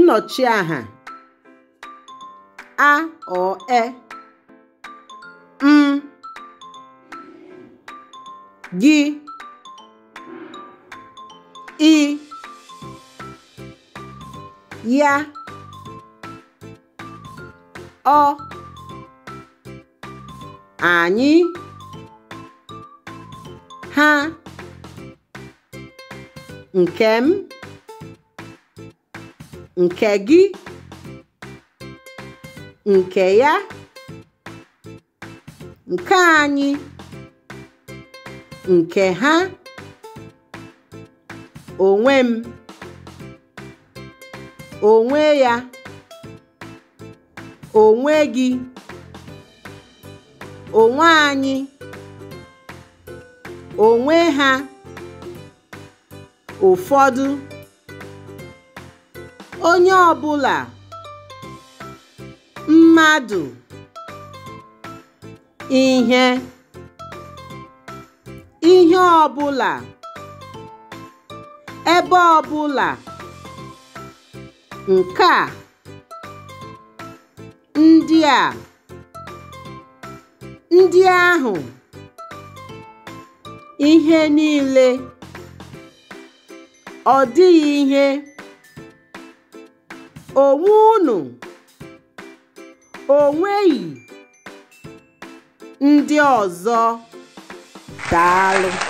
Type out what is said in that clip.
Nnọchiaha a or e, m, gị, ị, ya, ọ, anyị, ha, nke m, nke gị, nke ya, nke anyị, nke ha, onwe m, onwe ya, onwe gị, onwe anyị, onwe ha, ụfọdụ, onye ọbụla, mmadụ, ihe, ihe ọbụla, ebe ọbụla, nke a, ndị a, ndị ahụ, ihe niile, ọ dịghị ihe, onwe unu, onweghị, ndị ọzọ. Daalụ.